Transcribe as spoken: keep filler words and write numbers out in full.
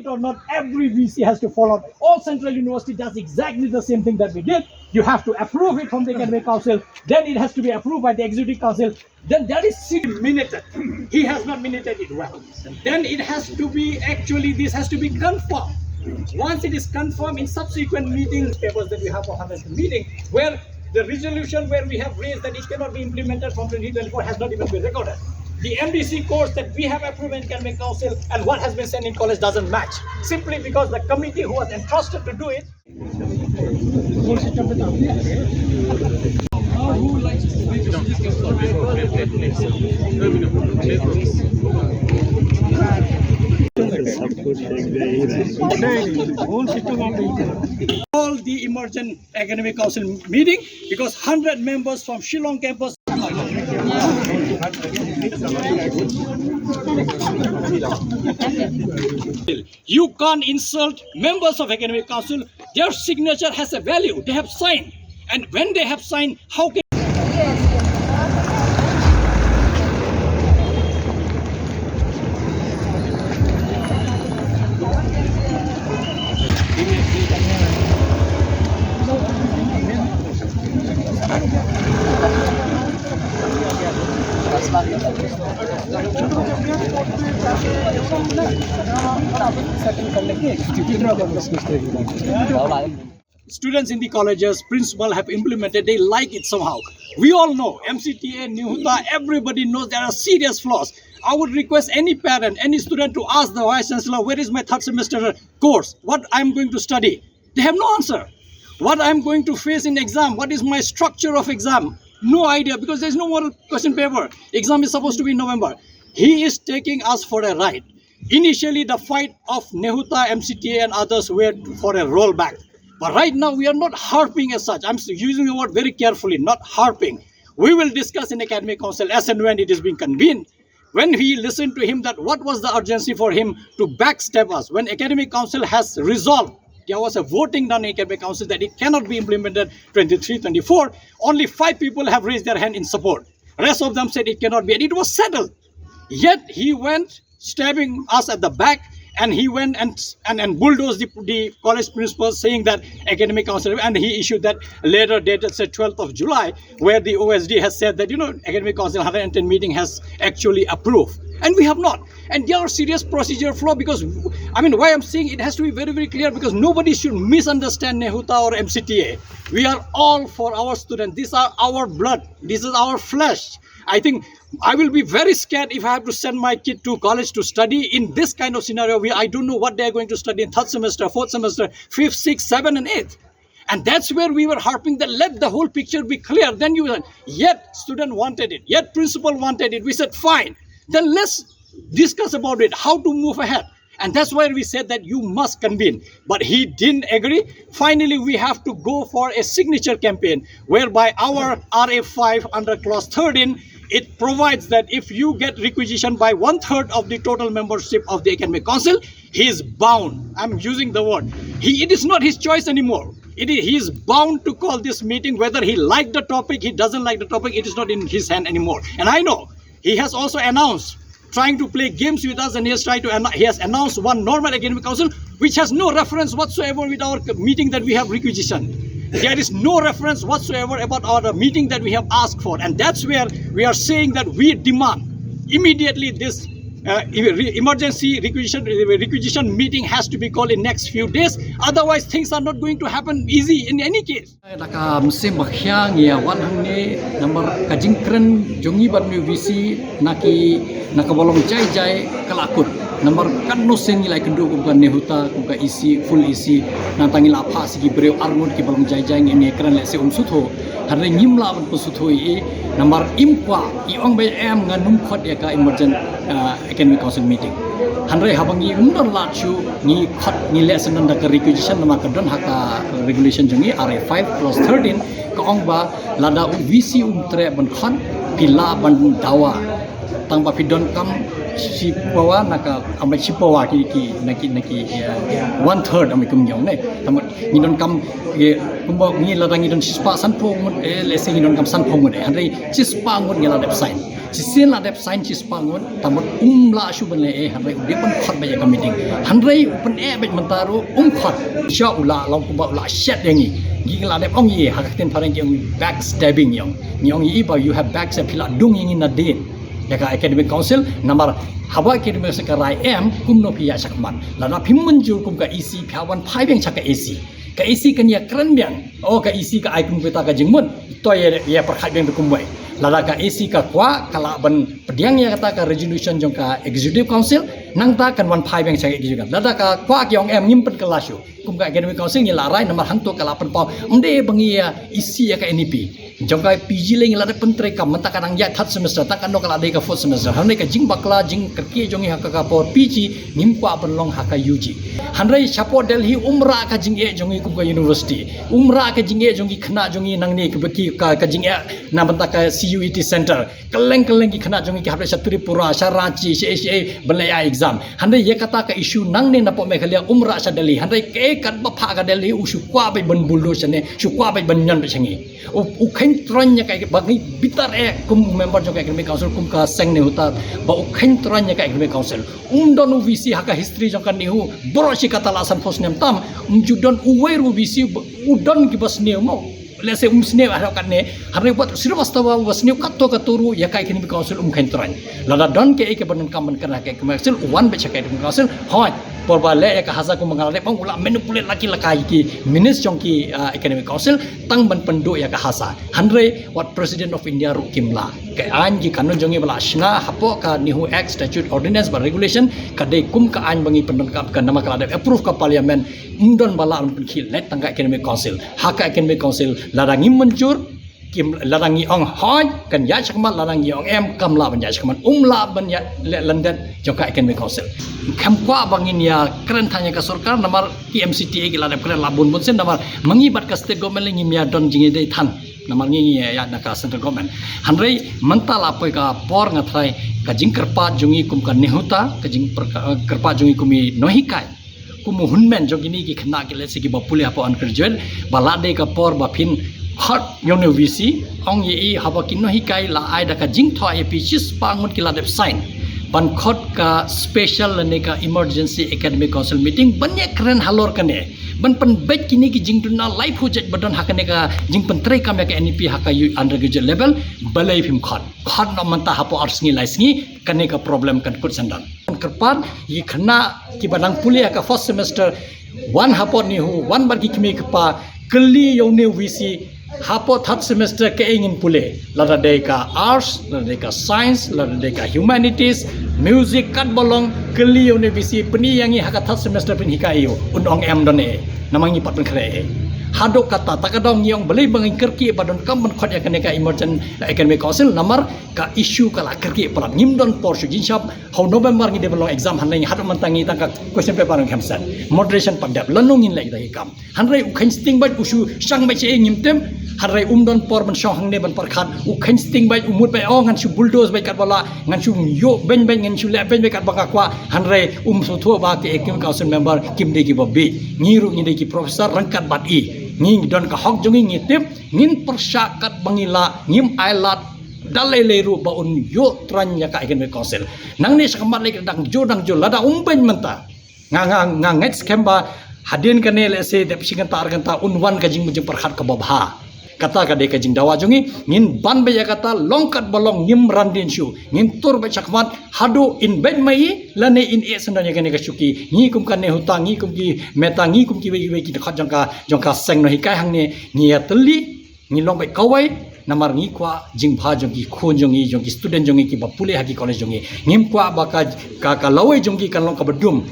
Or not, every V C has to follow. All central university does exactly the same thing that we did. You have to approve it from the academic council, then it has to be approved by the executive council. Then there is se- minuted. He has not minuted it well. Then it has to be, actually, this has to be confirmed. Once it is confirmed in subsequent meetings, papers that we have for hundred meeting, where the resolution where we have raised that it cannot be implemented from twenty twenty-four has not even been recorded. The M D C course that we have approved in academic council and what has been sent in college doesn't match, simply because the committee who was entrusted to do it. All the emergent academic council meeting, because hundred members from Shillong campus. You can't insult members of academic council. Their signature has a value. They have signed. And when they have signed, how can students in the colleges, principal have implemented, they like it somehow. We all know M C T A, NEHUTA, everybody knows there are serious flaws. I would request any parent, any student to ask the vice chancellor, "Where is my third semester course? What I'm going to study?" They have no answer. What I'm going to face in exam? What is my structure of exam? No idea, because there's no more question paper. Exam is supposed to be in November. He is taking us for a ride. Initially, the fight of NEHUTA, M C T A, and others were for a rollback. But right now, we are not harping as such. I'm s- using the word very carefully, not harping. We will discuss in academic council as and when it is being convened. When he listened to him, that what was the urgency for him to backstep us? When academic council has resolved, there was a voting done in academic council that it cannot be implemented twenty-three twenty-four. Only five people have raised their hand in support. Rest of them said it cannot be, and it was settled. Yet he went stabbing us at the back, and he went and and, and bulldozed the, the college principal, saying that academic council, and he issued that letter dated, say, twelfth of July, where the O S D has said that, you know, academic council hundred ten meeting has actually approved, and we have not. And there are serious procedure flaw, because, I mean, why I'm saying it has to be very, very clear, because nobody should misunderstand NEHUTA or M C T A. We are all for our students. These are our blood. This is our flesh. I think I will be very scared if I have to send my kid to college to study in this kind of scenario where I don't know what they are going to study in third semester, fourth semester, fifth, sixth, seventh, and eighth. And that's where we were harping that let the whole picture be clear. Then you, yet student wanted it, yet principal wanted it. We said, "Fine, then let's discuss about it, how to move ahead." And that's why we said that you must convene. But he didn't agree. Finally, we have to go for a signature campaign whereby our R A five under clause thirteen, it provides that if you get requisition by one third of the total membership of the academic council, he is bound. I'm using the word. He, it is not his choice anymore. It is, he is bound to call this meeting, whether he liked the topic, he doesn't like the topic, it is not in his hand anymore. And I know he has also announced, trying to play games with us, and he has tried to anno- he has announced one normal academic council which has no reference whatsoever with our meeting that we have requisitioned. There is no reference whatsoever about our meeting that we have asked for, and that's where we are saying that we demand immediately this uh, re- emergency requisition requisition meeting has to be called in next few days. Otherwise, things are not going to happen easy in any case. Da ka mynsiem ba khia ngi ïa wan hangne namar ka jingkren jong ngi bad une u V C na ki na kaba long jai jai ka la kut. Namar katno sien ngi la ïakynduh kum ka NEHUTA, kum ka E C, full E C, nangta ngi la phah sha ki briew arngut kiba long jai jai, ngi ïakren lehse um sngewthuh. Hynrei ngim lah ban pynsngewthuh ïa i namar im kwah i ong ba em ngan ym khot ïa ka emergent uh, academic council meeting. Hynrei haba ngi ym don lad shuh ngi khot, ngi leh sngewdon da ka requisition namar ka don ha ka regulation jong ngi R A five clause thirteen, ka ong ba lada u V C um treh ban khot phi lah ban dawa. Tang ba phi donkam Shi pawa na ka, amai shi pawa ki, ki, na ki, na ki, eh, one third amai kum yong ne. Tang ngi don kam, eh, kumba ngi lada ngi don shispah sanphew ngut, eh, let's say ngi don kam sanphew ngut, eh, hynrei shispah ngut ngi la dep sign. Shisien la dep sign shispah ngut, tang um lah shuh ban leh, eh, hynrei u dei ban khot beit ïa ka meeting. Hynrei u pyneh beit mynta ruh um khot. Sha u la long kumba u la shet ïa ngi. Ngi la dep ong ïa, ha ka ktien phareng ki ong backstabbing ïa. Ngi ong ïa ba you have backstab, phi la dung ïa ngi nadien. Ïa ka Academic Council, namar haba Academic Council ka rai em, kumno phi ïa shakmat. Lada phim mynjur kum ka E C, phi hap wan phai biang sha ka E C. Ka E C kan ïa kren biang. Oh, ka E C ka ai kum kita ka jingmut. To ïa, ïa pyrkhat biang tu kumwei. Lada ka E C ka kwah, ka lah ban pdiang ïa kata ka resolution jong ka Executive Council, nangta kan wan phai biang sha ka Executive Council. Lada ka kwah ki ong em, ngim pynkylla shuh. Kum ka Academic Council ngi la rai namar hangto ka la pynpaw. Ym dei ba ngi ïa isi ïa ka N E P. Jong ka P G lei ngi la dep pyntreikam mynta ka dang ïaid third semester, tang katno ka la dei ka fourth semester. Hynrei ka jingbakla jingkyrkieh jong ngi ha ka, ka por P G ngim kwah ban long ha ka U G. Hynrei shapoh Delhi um rah ka jingeh jong ngi kum ka university. Um rah ka jingeh jong ngi khynnah jong ngi nangne ka, ka, ka jingeh na bynta ka C U E T center. Kylleng kylleng ki khynnah jong ngi ki hap leit sha Tripura, sha Ranchi, sha, sha, ban leit ai exam. Hynrei ïa kata ka issue nangne napoh Meghalaya um rah sha Delhi. Hynrei kaei katba phah ka Delhi u shu kwah beit ban bulldoze shane, shu kwah beit ban ñion beit sha ngi. U, u kheiñ troiñ ïa ka, ba ngi bitar eh kum u member jong ka Academic Council kum ka seng NEHUTA, ba u kheiñ troiñ ïa ka Academic Council. Um don u V C ha ka history jong ka NEHU baroh shi kata la sanphew snem tam. Um ju don uwei ruh u V C, u don kiba sniew mo. Let's say um sniew haduh katne, hynrei wat Srivastava uba sniew katto katto ruh ïa ka Academic Council um kheiñ troiñ. Lada don kaei kaba donkam ban kren ha ka Academic Council, u wan beit sha ka Academic Council, hooid, por ba leh ïa ka HASA kumba nga la dep ong u la manipulate la ki la ka ïa ki minutes jong ki, ah, Academic Council, tang ban pynduh ïa ka HASA. Hynrei wat President of India ruh kim lah. Ka aiñ ki kanun jong ngi ba la shna hapoh ka NEHU Act, Statute, Ordinance bad Regulation, ka dei kum ka aiñ ba ngi pyndonkam ka namar ka la dep approve ka Parliament, ym don ba lah ban pynkhih leit tang ka Academic Council. Ha ka Academic Council, lada ngim mynjur, kim, lada ngi ong hooid, kan ïaid shakhmat, lada ngi ong em, kam lah ban ïaid shakhmat, um lah ban ïaid leh lyndet jong ka Academic Council. Ngim kwah ba ngin ïa kren than ïa ka sorkar, namar ki M C T A ki la dep kren la bun bun sien, namar ma ngi bad ka state government lei ngim ïa don jingïadei than. Namar ngi ngi ïa na ka central government. Hynrei mynta la poi ka por nga tharai ka jingkyrpad jong ngi kum ka NEHUTA, ka jingpyr-, eh, kyrpad jong ngi kum i nonghikai. Kum u hynmen jong kine ki khynnah ki lehse kiba pule hapoh undergraduate, ba la dei ka por ba phin khot ïa une u V C, ong ïa i haba ki nonghikai la ai da ka jingthoh ïa phi shispah ngut ki la dep sign. Ban khot ka special lane ka emergency academic council meeting, ban ïa kren halor kane. Ban pynbeit kine ki jingduna laiphew jait ba don ha kane ka jingpyntreikam ïa ka N E P ha ka undergraduate level, balei phim khot. Khot noh mynta hapoh ar sngi lai sngi, kane ka problem kan kut syndon. Kyrpad, ïa khynnah kiba dang pule ha ka first semester, wan hapoh NEHU, wan bad ki kmie kpa, kylli ïa une u V C, hapoh third semester kaei ngin pule. Lada dei ka arts, lada dei ka science, lada dei ka humanities, music, katba long, kylli ïa une u V C, pyni ïa ngi ha ka third semester phin hikai ïa u, un ong em don eh. Namar ngi pat pynkhreh eh. Haduh katta, ta ka daw ngi ong balei ba ngi kyrkieh ba donkam ban khot ïa kane ka emergent academic council, namar ka issue ka la kyrkieh palat, ngim don por shuh. Jingshah, ha u November ngi dei ban long exam, hynrei haduh mynta ngi tang ka question paper ngim send. Moderation pat dep, lano ngin leh kita ki kam. Hynrei u kheiñ sting beit, u shu shang beit sha ei ngim tip. Hynrei um don por ban shong hangne ban pyrkhat. U kheiñ sting beit, u mut beit, oh ngan shu bulldoze beit katba lah, ngan shu ïoh beiñ beit, ngan shu leh beiñ beit katba nga kwah. Hynrei um sngewthuh ba ki academic council member kim dei kiba bieit. Ngi ruh ngi dei ki professor ryngkat bad i. Ngi don ka hok jong ngi, ngi tip, ngin pyrshah katba ngi lah, ngim ailad da lei lei ruh ba un ïoh troiñ ïa ka academic council. Nangne shakhmat lei ka dang jur dang jur, lada um beiñ mynta. Nga, nga, nga ngeit skhem ba hadien kane lehse dep shi kynta ar kynta un wan ka jing, jingpyrkhat kaba bha. Kata ka dei ka jingdawa jong ngi, ngin ban beit ïa kata long katba long, ngim randien shuh. Ngin tur beit shakhmat haduh in beiñ ma i lane in eh syndon ïa kane ka shuki. Ngi kum ka NEHUTA, ngi kum ki MEHUTA, ngi kum kiwei kiwei ki dkhot jong ka, jong ka seng nonghikai hangne, ngi ïatylli, ngi long beit kawei, namar ngi kwah jingbha jong ki khun jong ngi, jong ki student jong ngi kiba pule ha ki college jong ngi. Ngim kwah ba ka, ka, ka lawei jong ki kan long kaba dum.